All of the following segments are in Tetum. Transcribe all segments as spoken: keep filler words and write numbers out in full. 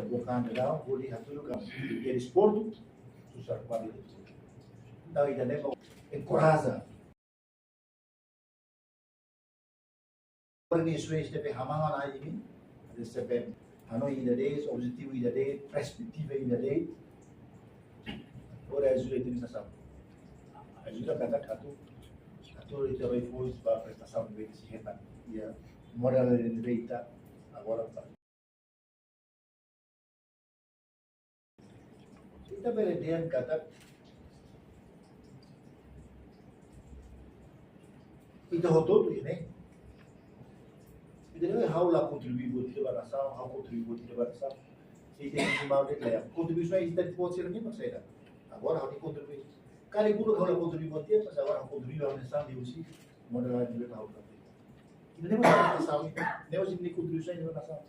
Bukan da, hodi hatudu ka, iha desportu, susar kuali. Entaun, ida-ne'e enkoraja. Organizasaun ne'ebé hamahan ona imi, ada C P M. Hanoin ida de'it, objetivu ida de'it, perspetiva ida de'it. Ora ajuda ita-nia nasaun. Ajuda katak atu, atu ita bá foin ba prestasaun ne'ebé sei hetan. Iha modalidade ne'ebé ita agora ba. Ita bele dehan katak ita hotu-hotu ne'e. Ita dehan ha'u la kontribui buat ida ba nasaun, ha'u kontribui buat ida ba nasaun. Se ita nia mau de kaya kontribuisaun ita buat sira-ne'e mak saida. Agora ha'u-nia kontribui. Karik uluk ha'u la kontribui buat ida, mas agora ha'u kontribui ba nasaun de'it husi modalidade ne'ebé ha'u la. Ida-ne'e mak nasaun, ne'e husi nia kontribuisaun ida ba nasaun.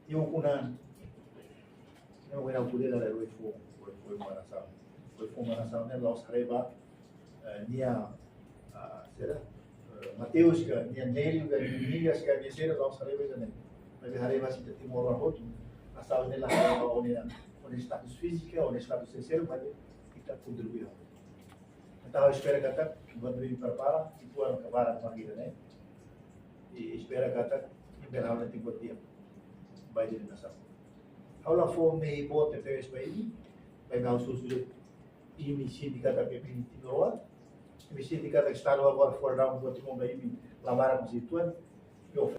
Iha ukun-an. Ne'e mak ha'u ko'alia dala rua foin, foin, foin ba nasaun. Foin, foin ba nasaun ne'e la'ós haree ba, eh, nia, ah, sira, eh, Mateus ka, nia Nelio ka, nia Migas ka, nia sira la'ós haree ba ida-ne'e. Maibé haree ba ita Timoroan hotu. Nasaun ne'e la haree ba ó-nia, ó-nia status fíziku, ó-nia status finanseiro, maibé ita kontribui. Entaun, ha'u espera katak, buat ne'ebé imi prepara, ita-boot agora mak ida-ne'e. I espera katak, imi bele halo atividade ba ita-nia nasaun. Ha'u la fó mehi boot tebes ba imi, maibé ha'u husu imi sente katak imi Timoroan, imi sente katak Estadu agora fó dame buat ida ba imi, la barak husi uitoan, yo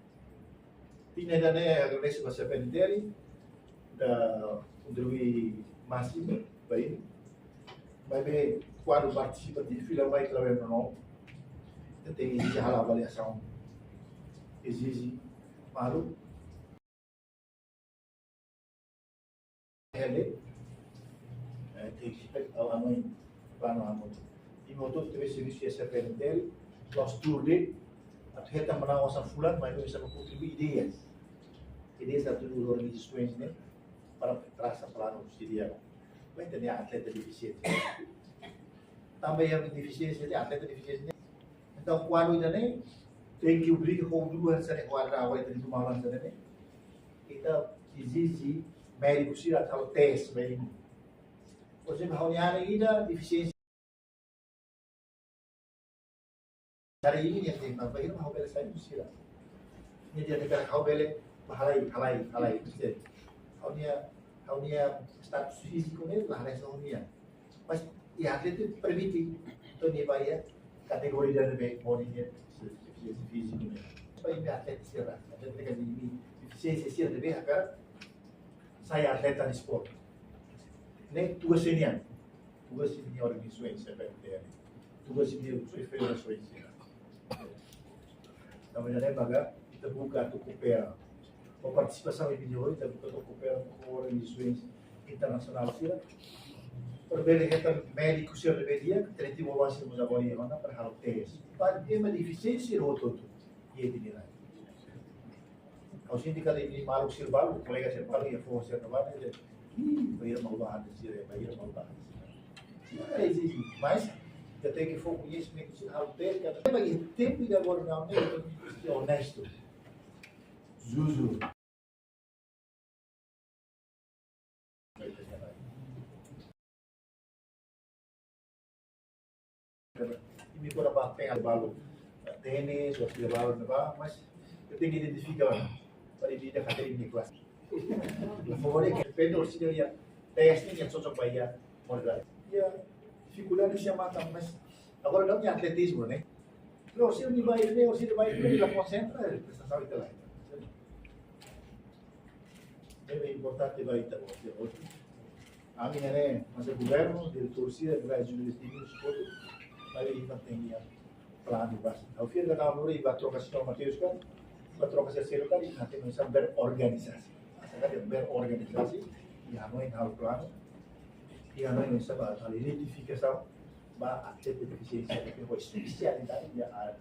Tinan ida-ne'e agradese ba C P N T L, ita kontribui másimu ba imi. Maibé kuadru partisipativu fila mai klawen no. Ita tenke ezije halo avaliasaun. Ezije malu. Hele, eh, tenke, eh, hanoin, planu hanoin. Imi hotu-hotu tebes servisu iha C P N T L, la'ós tuur de'it, atu hetan manán osan fulan, maibé oinsá bá kontribui ideias. Ideias atu organizasaun ne'e, para trasa planu husi di'ak. Ba ita-nia atleta defisiente. Tanba iha defisiénsia, atleta defisiénsia. Entaun, kuadru ida-ne'e, tenke obriga ho dulu hanesan ne'e, kuadru awal ita di rumah hanesan ne'e. Ita ezije médiku sira atu halo tes ba imi. Por ezemplu, ha'u-nia alin ida defisiénsia. Dari ini yang tema, bainhira ha'u bele sai husi sira. Nia dehan katak ha'u bele, bá halai, halai, halai, husi. Ha'u-nia, ha'u-nia status fíziku ne'e, la hanesan ha'u-nia. Mas, iha atleta ne'e permite, entaun nia bá iha kategoria ida ne'ebé, mós nia, defisiénsia fíziku ne'e. Bá imi atleta sira, atleta ne'ebé defisiénsia sira ne'ebé, hakarak sai atleta desportu. Ne'e tugas sira-nian. Tugas sira-nia organizasaun, C P N T L. Tugas sira-nia federasaun sira. Tanba ne'e maka ita buka atu koopera. Ho partisipasaun imi-nia oin, ita buka atu koopera ho organizasaun internasionál sira. Para bele hetan médiku sira ne'ebé di'ak, treinta e um anos, mós agora iha ona para halo tes. Para ema defisiénsia sira hotu-hotu. Iha ita-nia rai. Ha'u sente katak imi maluk sira balu, kolega sira balu, iha foho sira balu, ida, ih, bainhira malu ba hati sira, bainhira malu ba hati sira. Sira ezije, mas, ita tenke fó koñesimentu sira, halo tes, katak, bagi tempu ida agora, não, ne'e, onestu. Justu. Imi kora ba pega balu, tenis, ou sira balu ne'ebá, mas ita tenke identifika, para imi ida kategoria imi-nia klase. La fó hodi ke pendor sira iha testing yang cocok ba iha modalidade. Iha difikuldade sira matan, mas agora daudaun iha atletizmu, ne'e. Pero sira ne'ebé, ne'e, sira ne'ebé, ne'e la konsentra, prestasaun ita la hetan. Ne'ebé importante ba ita, oke, oke. Ami ne'e, mas governu, diretór sira, ita ajuda destinu, esporte, mas ita tenke iha planu base. Ha'u fiar katak agora ita bá troka sistema Mateus kan, ita bá troka sistema kan, ita tenke oinsá bele organizasi. Asa kan ita bele organizasi, ita hanoin halo planu, ita hanoin oinsá bá halo identifikasaun ba atleta defisiénsia, ne'ebé ho espesialidade iha área.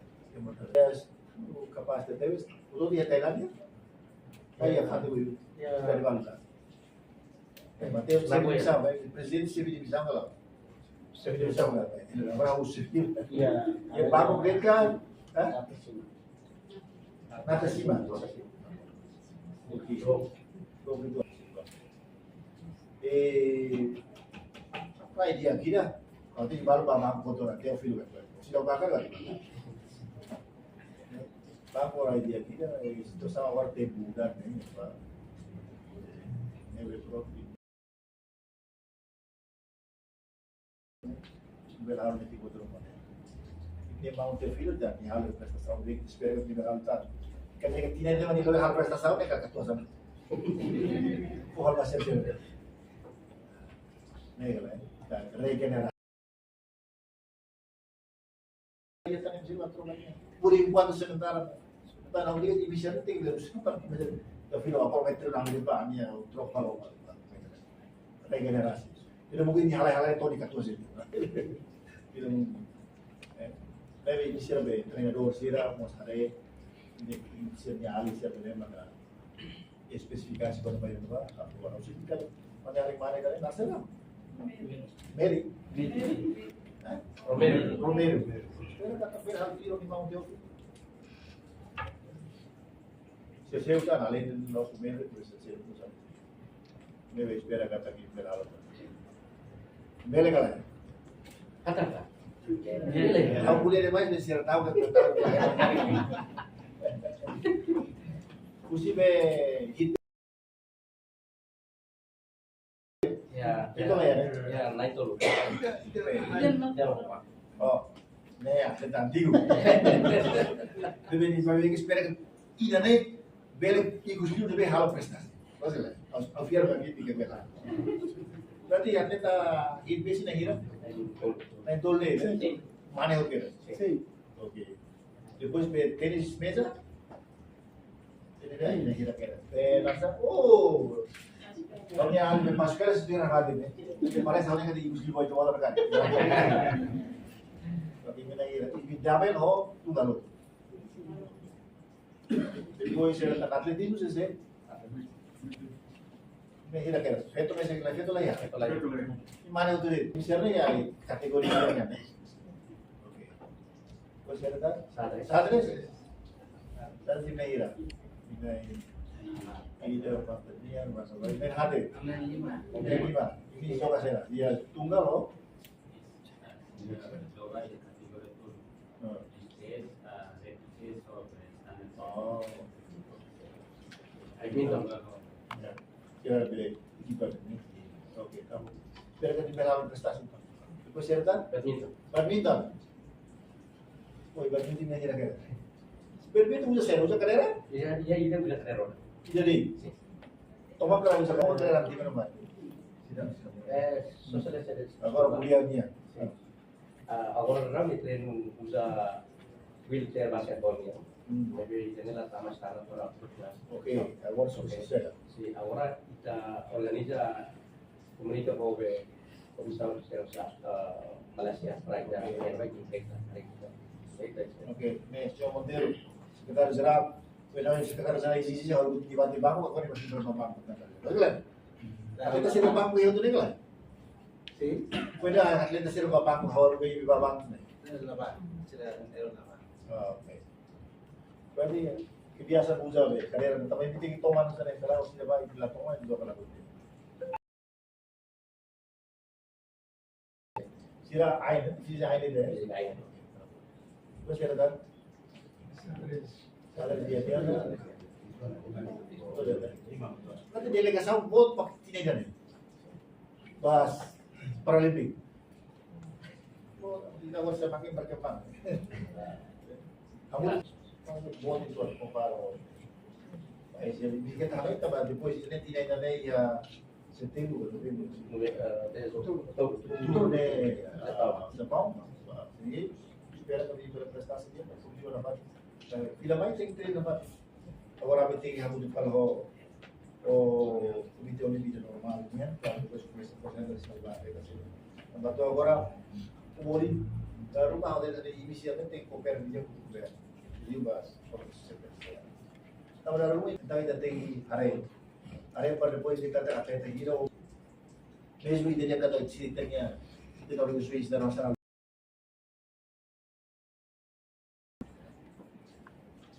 Kapás tebes, hotu iha Tailándia, iha kategoria, iha, dari bangsa. Eh, Mateus, lagu ya? Divisão, vai, prezidente, xefe divizaun, kalau. Xefe divizaun, kalau. Agora o civil. Ya. Iha bagu mereka, eh? Natasaun. Natasaun. Oke, oke, oke. Eh, rai di'ak ida, kalau tidak baru ba Banku Kotor, Teofilo, kan? Sira bakar lagi. Banku rai di'ak ida, eh, itu sama warga bulan ini, Pak. Ini profi. Bele halo netik Kotor mana? Nia maun Teofilo, nia halo prestasaun, nia espera nia bele halo tan. Kan nia tinan ida mak nia halo prestasaun, nia katuas ona. Ko halo masih ada. Nih, kalau ya. Regenerasi. Por enquanto, sementara, sementara, nia bisa, nia tenke berus, Teofilo, apa, meter enam ribu, nia troka lo. Regenerasi. Tidak mungkin nia halai-halai to'o nia katuas. Tidak mungkin. Eh, tapi nia sira be, treinadór sira, mós haree, nia, nia sira, nia ahli sira be, maka espesifikasi kuandu mai ba, aku baru sih kan, mana hari mana kan, Nasir kan? Mary. Hah? Romero. Romero. Espera, kata Mary, hal tiro di mau jauh. Sira seidauk, além de nosso membro, por isso seidauk. Nia espera katak nia bele halo. Bele ka lae? Katak ka? Bele. Ha'u bele demais, nia sira tahu katak. Husi be hit. Ya, itu ya, ya, naik dulu. Ya, lupa. Oh, ne'e ya, tentang tiu. Tapi nia, nia espera ida-ne'e bele ikus liu ne'ebé halo prestasi. Maksudnya, ha'u, ha'u fiar ba nia tiga bela. Berarti ya, teta hit besi na hira? Naik dulu deh, mana hotel? Sin. Oke. Depois be tenis meza? Tenis meza, na hira kira. Eh, lansa, oh. Kami yang masuk ke sendiri hati nih. Parese ha'u-nia kata ikus liu itu orang kan. Tapi mina hira, ibi damen ho, tunggal lo. Depois sira tan atletismo, sira. Ne'e hira kira. Feto, mas é que feto la ya. Feto la ya. I mana hotu de'it? Misalnya ya, kategoria kan. Oke. Depois sira tan? Xadrez. Xadrez. Xadrez ne'e hira. Ne'e hira. Ida, empat, lima, masalah. Ne'e hati. Ne'e lima. Ne'e lima. Ini coba saya. Dia tunggal lo. Oh. Badminton. Ya. Kira be ekipa ini. Oke, kamu. Berarti di dalam prestasi. Depois sira tan? Badminton. Badminton. Oh, badminton ne'e kira-kira. Badminton uza sira, uza kadeira? Iya, iya, iya, uza kadeira. Jadi, tomak kalau uza kadeira, di mana, Pak? Eh, sosial, sosial. Agora, kuliahnya. Ah, agora rami treinu uza wheelchair basketball nian. Hmm. Jadi, janela tama sekarang kurang. Oke, agora sukses ya. Si, agora ita organiza komunika ho be Komisaun Sosiál, eh, Malaysia, para ita yang baik kita, baik kita. Baik, baik. Oke, ne'e, Señór Monteiro, Sekretáriu Jerál, Sekretáriu Jerál, isi, isi, harus dibati banku, aku ini masih berapa banku, kan? Oke lah. Nah, kita sih banku yang itu nih lah. Sin. Kuandu atleta sira ba banku, ha'u be ibi ba banku ne'e. Ne'e la ba, sira ne'e la ba. Ah, oke. Berarti kebiasaan uza be, kadeira, tapi penting toman sana, kalau sira ba, ibi la toman, juga kalau. Sira ain, sira ain itu. Sira ain. Terus sira tan? Ada dia, dia ada. Nanti delegasaun boot ba tinan ida-ne'e. Ba Paralimpik. Oh, tidak usah makin berkembang. Kamu, kamu boot itu harus kompar. Baik, jadi kita tahu itu, ba, depois ne'e tinan ida-ne'e ya, setembru, setembru. Nove-, eh, de outubro. Outubro ne'e, ah, Japão. Jadi, espera kami berprestasi dia, mas dia dapat. Eh, tidak main, saya kira dapat. Agora, ami tenke hamutuk fali ho, ho Komité Olímpiku Normál nian, para depois komesa a fazer essa parte da seleção. Tanba to'o agora, o Mori, da Roma, onde ele inisialmente tenke koopera dia ho governu. Liu ba, para o C P C. Tanba da Roma, entaun ita tenke haree. Haree para depois de kada atleta hira, ou mesmu ita dehan kada sira tenke, tenke organizações internacionais.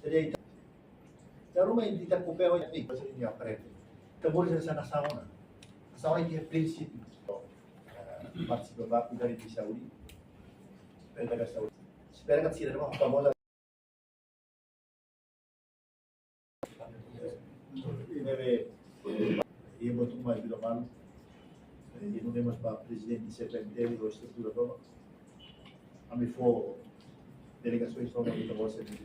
Jadi, da Roma ita koopera ohin, ita aprende. Ita bolu sira-ne'e sauna. Saúde é prinsípiu. Eh, partisipa ba kuidadu de saúde. Espera ka saúde. Espera ka sira no famosa. Ida-ne'e, eh, ita-boot mai ajuda malu. Eh, ita-boot mós ba prezidente C P M T, ho estrutura tomak. Ami fó delegasaun tomak ita-boot servisu.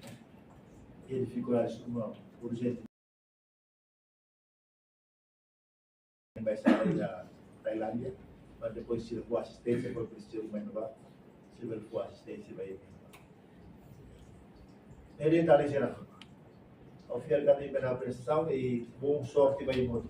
E difikuldade sira urjente. Embaixada da Tailándia, mas depois sira fó asisténsia, fó presiza mai no ba, sira fó asisténsia ba ita. Ne'e de'it, sira. Ha'u fiar katak ita-boot bele apresaun i boa sorte ba ita-boot.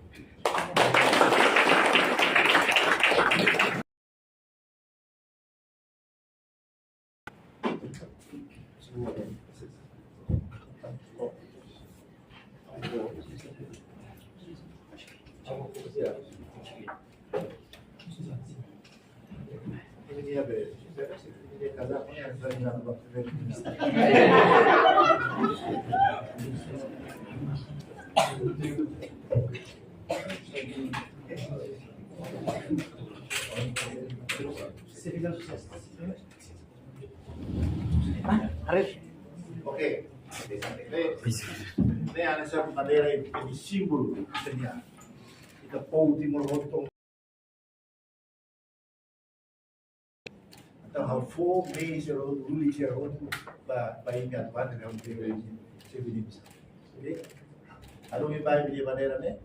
Oke. Ne'e, ne'e hanesan bandeira, ne'e símbolu, señór. Ita povu Timor hotu. Entaun, ha'u fó mei sira hotu, luli sira hotu, ba, ba imi atuante, ne'e, imi, imi, imi, imi. Oke? Atu imi ba imi-nia bandeira ne'e.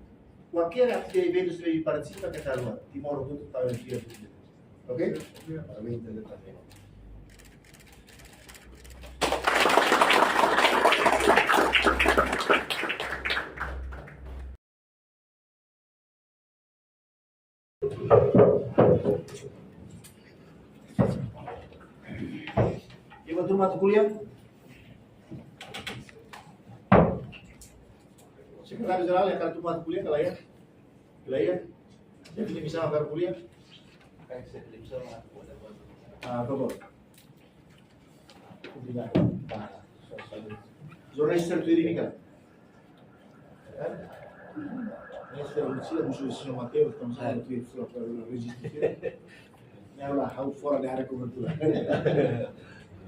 Kualkér atividade, eventu sira imi partisipa, ke ta lua. Timor hotu, ta lua. Oke? Parabéns, terima kasih. Ibu Tun Mata Kuliah. Sekretáriu Jerál, iha Tun Mata Kuliah, ka lae? Ka lae? Iha Tun Mata Kuliah? Ah, doutór. Obrigadu. Jornalista Tuiri Mika. Eh? Esse é o Lucila, o José Mateus, estamos a aqui fora do registro. Ela, ha'u fora da área de cobertura.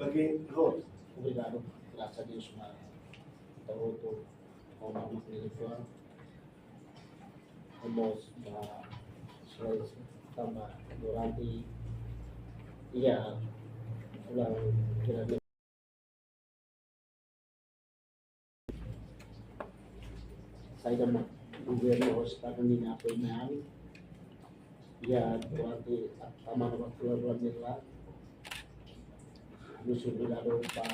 Oke, Rod, obrigadu. Grasas a Deus, mas, tá outro, com uma telefone. Ha'u mós ba Sulawesi tanba durante iha fulan hira ne'e saida mak governu ho estadu nian apoiu mai ami. Iha durante tama ona ba fulan rua nia laran. Ami sira obrigadu ba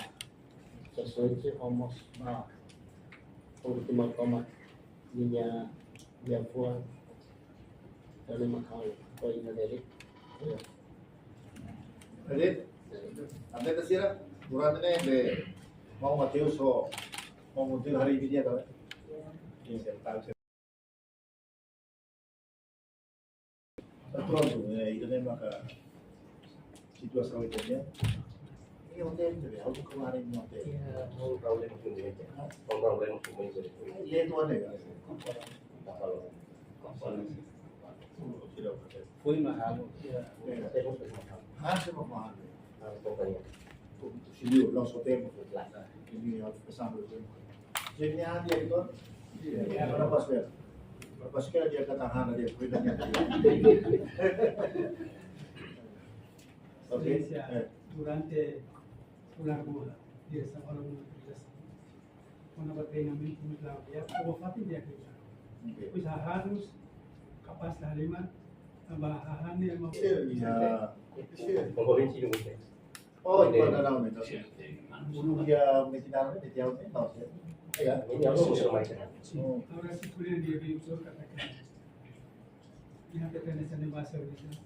Sulawesi ho mós ba povu Timor tomak ninia, nia fuan, dale makau, ko ina dele. Jadi, update sira, durante ne'e, be, maun Mateus ho, maun Monteiro harii vídeo ka? Iya, tahu. Prontu, eh, ida-ne'e maka situasaun ida-ne'e. Iha hotel ida-ne'e, ha'u kemarin iha hotel. Iya, no problem sih, ya. Hah? No problem sih, ya. Iya, itu ada ya. Kapal. Kapal. Sudah hotel. Foin mahal. Iya. Iya. Hotel foin mahal. Hah, siapa mahal? Ah, pokoknya. Sini, langsung hotel. Ini harus pesan dulu. Jadi, ini hati ya, itu. Iya. Berapa sekali? Berapa sekali dia kata hana dia, beda dia. Oke. Esperiénsia, eh, durante fulan rua, dia sama orang. Kona-ba treinamentu militar, ya, kona-ba fatin dia kerja. Oke. Depois, hahán mós kapás halimar, tanba hahán ne'e ema. Iya, iya. Konkorrente juga. Oh, itu ada nama itu. Dulu dia metinar, metiar, metiar, ya. Iya, ini apa musuh macam? Oh. Agora, se puder, dia veio só katakan. Dia katakan, essa não vai servir.